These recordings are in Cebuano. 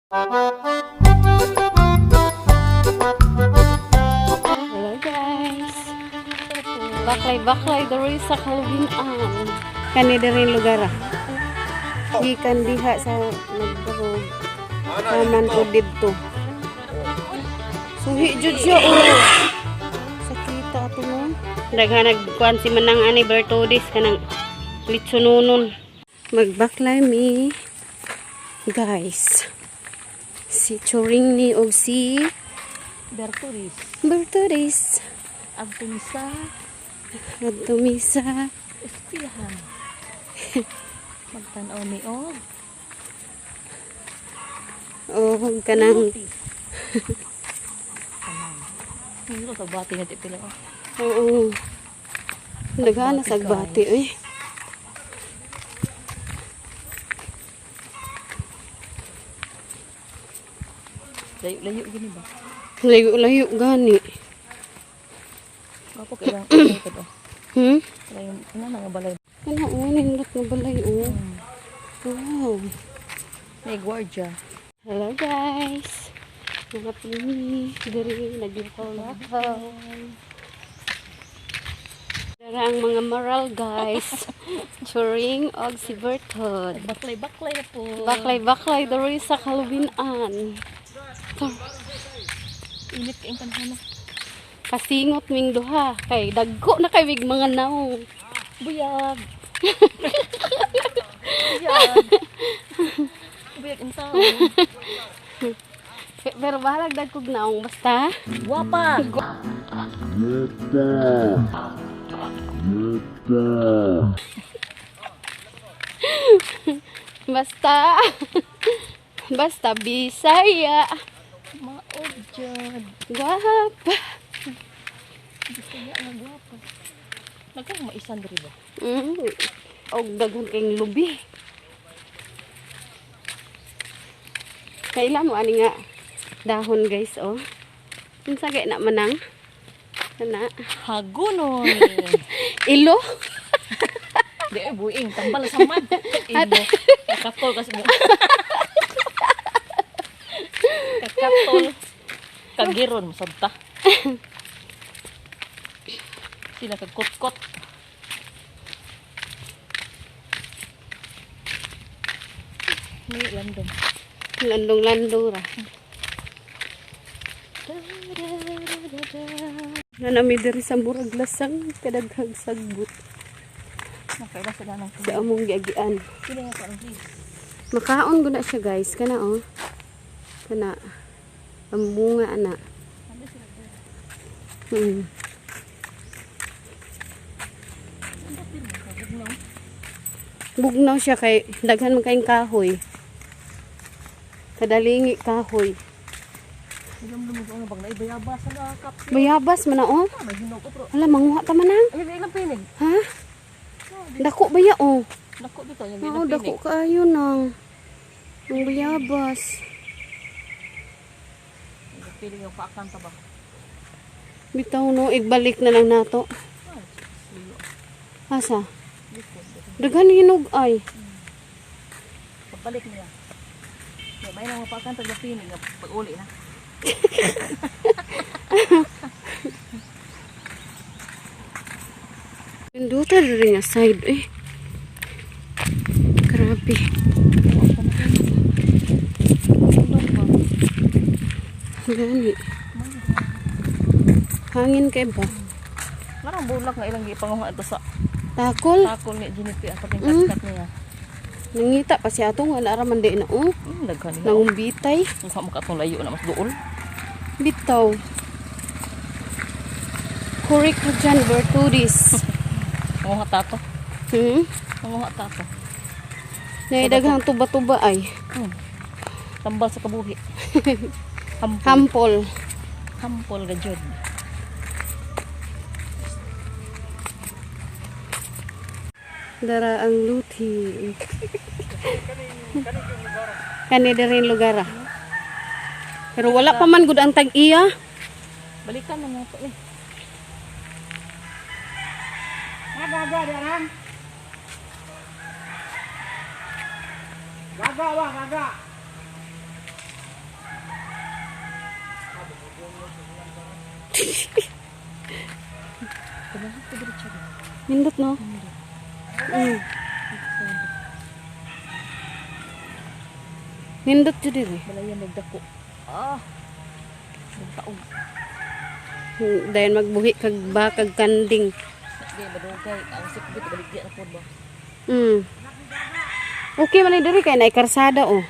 Hello, guys. Baklay-baklay diri sa Kalubinan. Kani diri lugar ah. Gikan diha sa nagbarog. Taman ko didto. Suhi jud siya, oh. Sakita ato, no. Daghan nagkuan si Manang ani Bertodis kanang litsununon. Magbaklay mi, guys. Si Churing ni og si Berturis. Bertodis. Adto mi sa Adto mi sa eskwelahan. Magtan-aw mi og oh, kanang puti. Kanang. Hindi ko tagbati nga di pila. Oh. Oo. Daghan na sagbati eh. Layo-layo gini ba? Layo-layo gani. Ako kay ilang balay ko. Hmm? Layo na nga balay. Kana, oh, nindot nga balay, oh. Wow. May gwardiya. Hello, guys. Mga pini diri naglakaw-lakaw. Dara ang mga maral, guys. Churing og si Bertod. Baklay-baklay na po. Baklay-baklay diri sa Kalubinan. Init kay panahon. Kasingot ming duha kay dagko na kay mig mga naong. Buyag. Buyag. Buyag in town. Pero bahalag dagkog naong basta. Guwapa. Basta. Basta Bisaya. Maog jud. Gwapa. Bisaya nga guwapa. Nagkang maisan diri ba? Og daghan kayong lubi. Kaila mo ani nga dahon, guys, oh. Unsa kay na manang? Ana. Hagunoy. Ilo. Di ay buing tambal sa man. Imo. Kakatol kasi mo. Kakatol. Kagiron sabta. Sila kagkot-kot. May landong. Landong-landong ra. Nanami diri sa murag lasang kadaghang sagbot Nakaila sila ng sa among giagian. Sila nga karon, please. Makaon guna siya, guys, kana, oh. Kana. Ang bunga ana. Bugnaw siya kay daghan man kayong kahoy. Kadalingi kahoy. Ilang lumog ang bang naibayabas sa kap. Bayabas man na, oh. May hinog ko pero Ala, manguha ta man ang. ay ilang pinig. Ha? Dako ba ya, oh? Dako dito yung Oo, ilang dako pinig. kaayo nang. Ang bayabas. Piling yung paakanta ba? Bitaw no, igbalik na lang nato. Ay, liyo. Asa? Likod. Daghan hinog ay. Pagbalik niya. May may nang mapakanta sa pinig nga pag-uli na. Pinduta rin nga side eh. Grabe. Gani. Hangin kay ba? Marang bulak nga ilang gipanguha ito sa Takol. takol ni Jinipi ang pating katkat niya. Nangita pa siya atong wala ra man di na, oh. Daghan niya. Nangumbitay. Mukha mo katong layo na mas duol. Bitaw. Kurik ka dyan, Bertudis. Manguha tato. Hmm? Manguha tato. Naidaghang tuba-tuba ay. Tambal sa kabuhi. Hampol. Hampol. Hampol ga jud. Dara ang luti. Kani diri lugar ah. Pero wala pa man gud ang tag-iya. Balikan na nga to eh. Nindot no? Nindot jud diri. Balayan nagdako. Ah. Nagtaog. Dayon magbuhi kag bakag kanding. Di madugay ang sikbit baligya na pod ba. Okay man ni diri kay naay karsada oh.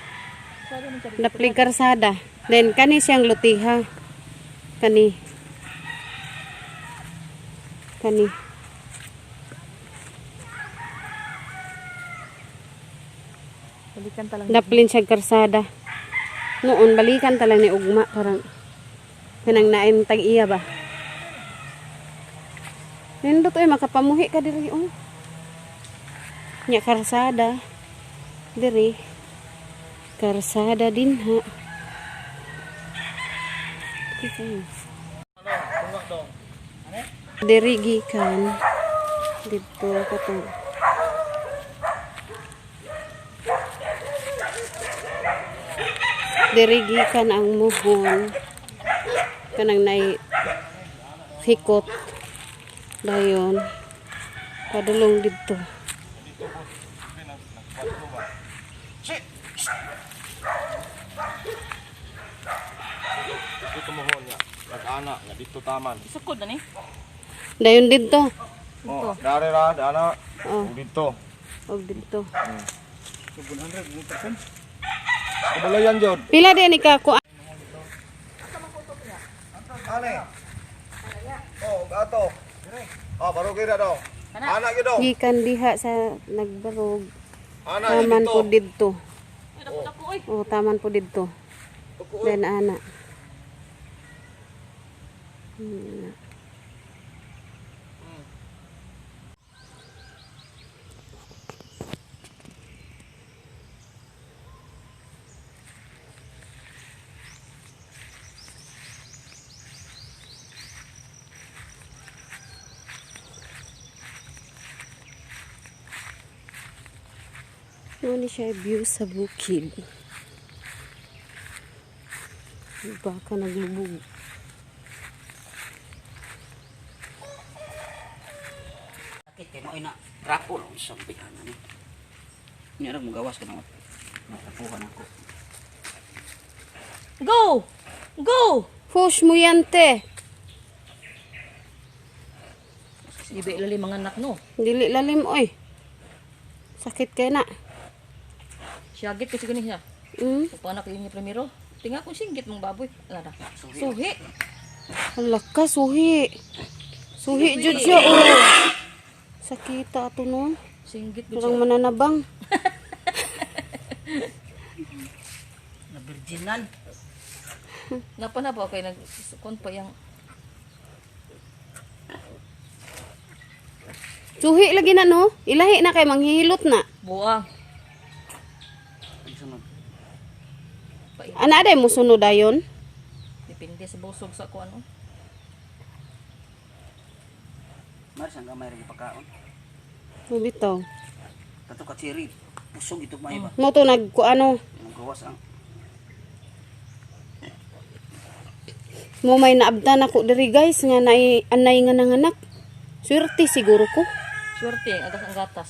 Sada man siya. Naplig karsada. Then kani siyang lutiha. Kani. Kani. Balikan ta lang. Daplin siya karsada. Noon balikan ta lang ni ugma parang kanang naim tag iya ba. Nindot oy makapamuhi ka diri oh. Nya karsada diri. Karsada din ha. Okay. Diri gikan didto kato. Diri gikan ang muhon kanang nay hikot dayon padulong didto. Dito mo niya. Nag-ana nga dito taman. Sukod na ni. Dayon didto. Oh, dare ra, dana. Oh. Ug dito. Og didto. Kabalayan jud. Pila din ni ka ko Ane. Oh, ug ato. Oh, baro gyud daw. Ana gyud daw. gikan diha sa nagbarog. Ana Taman dito. po didto. Ay dako dako oy. Oh, taman po didto. Then ana. Ano ni siya view sa bukid. Baka naglubog. Sakit kay mo ina rapo lang sa bihana ni. Nya ra mo gawas ka na. Natapuhan ako. Go! Go! Push mo yan, te. Ibe lali mga anak no. Dili lalim, oy. Sakit kay na. Siyagit kasi gani siya. Pagpanak yun niya primero. Tinga kung singgit mong baboy. Ala na. Suhi. Hala ka, suhi. Suhi jud siya, oh. Sakita ato no. Singgit gud Parang siya. mananabang. Na virginan. Napa na ba kay nag kon pa yang Suhi lagi na, no? Ilahi na kay manghihilot na. buang. Ang sunod. Ana aday mo sunod dayon? Depende sa busog sa ko ano. Maris ang gamay ra gipakaon. Bitaw. Kato ka cherry. Busog ito may ba. Mo to nag ko ano, Nang gawas ang mo may naabdan ako diri guys nga naay anay nga nanganak. Swerte siguro ko. Swerte ang agas ang gatas.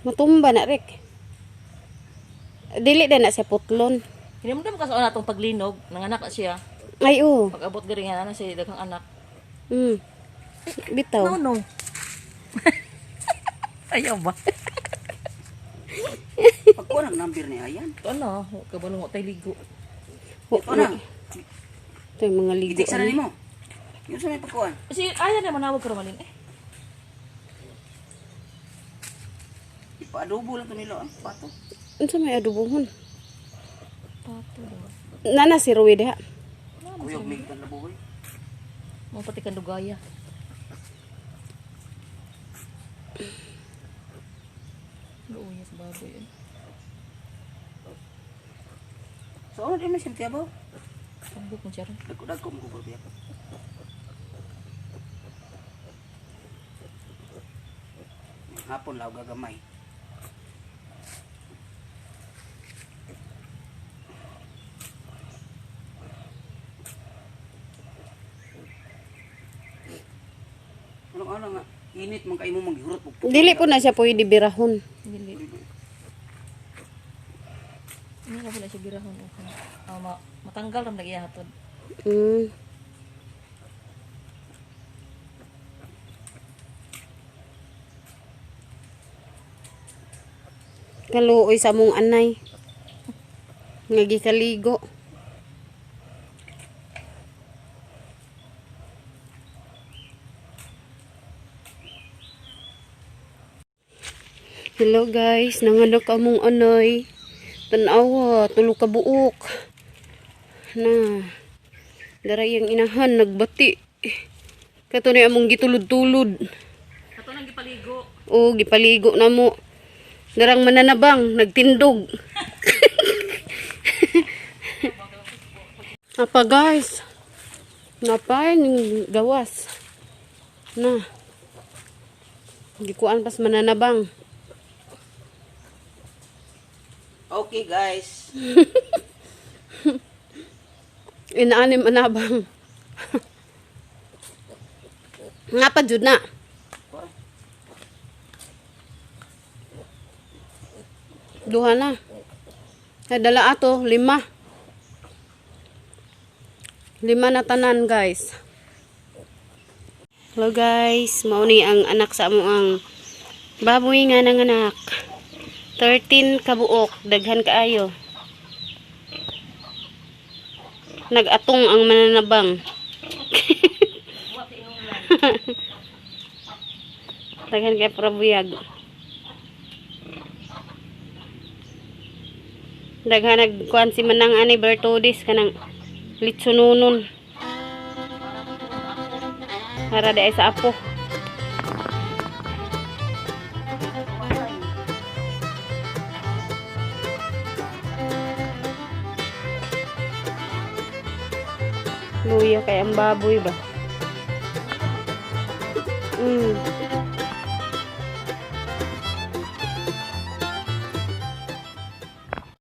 Matumba na rek. Dili din na siya putlon. Hinumdum ka sa una atong paglinog, nanganak na siya. Ay oo. Pag abot diri nga na siya daghang anak. Bitaw. No no. Ayaw ba? pagkuha ng number ni ayan. Ito na, kabalo mo tay ligo. Ito na. Ito yung mga ligo. Gitik sa nimo. Yun sa may pagkuhan. Kasi ayaw na manawag ka ramalin eh. Ipa-adobo lang to nila ang pato. Unsa may adobohon? Pato ba? Nana si Rui diha. Kuyog mig kan labuhoy. Mga pati kang dugaya. Luya sa baboy eh. So ano din na siya tiyabaw? Tambok mo siya ron. Dagko-dagko mo gugol biya. Hapon law gagamay. Init man kayo mo maghurot. Dili po na siya pwede birahon. Dili. Hindi na pala siya birahon. Okay. Ah, matanggal ram lagi hatod. Kaluoy sa mong anay. Nga gikaligo. Hello guys, nanganak among anay. Tanawa, tulo ka buok. Na. Daray ang inahan nagbati. Kato na among gitulod-tulod. Kato nang gipaligo. O gipaligo na mo. Darang mananabang, nagtindog. Apa guys. Napay ning gawas. Na. Gikuan pas mananabang. Okay guys. Inaanim anabang. Nga pa jud na. Duha na. Ay, dala ato, lima. Lima na tanan, guys. Hello guys, mao ni ang anak sa amo ang baboy nga nanganak. 13 kabuok, daghan kaayo. Nag-atong ang mananabang. Daghan kay prabuyag. Daghan nagkuan si Manang ani Bertodis kanang litsununon. Para di ay sa apo. Luya kay ang baboy ba?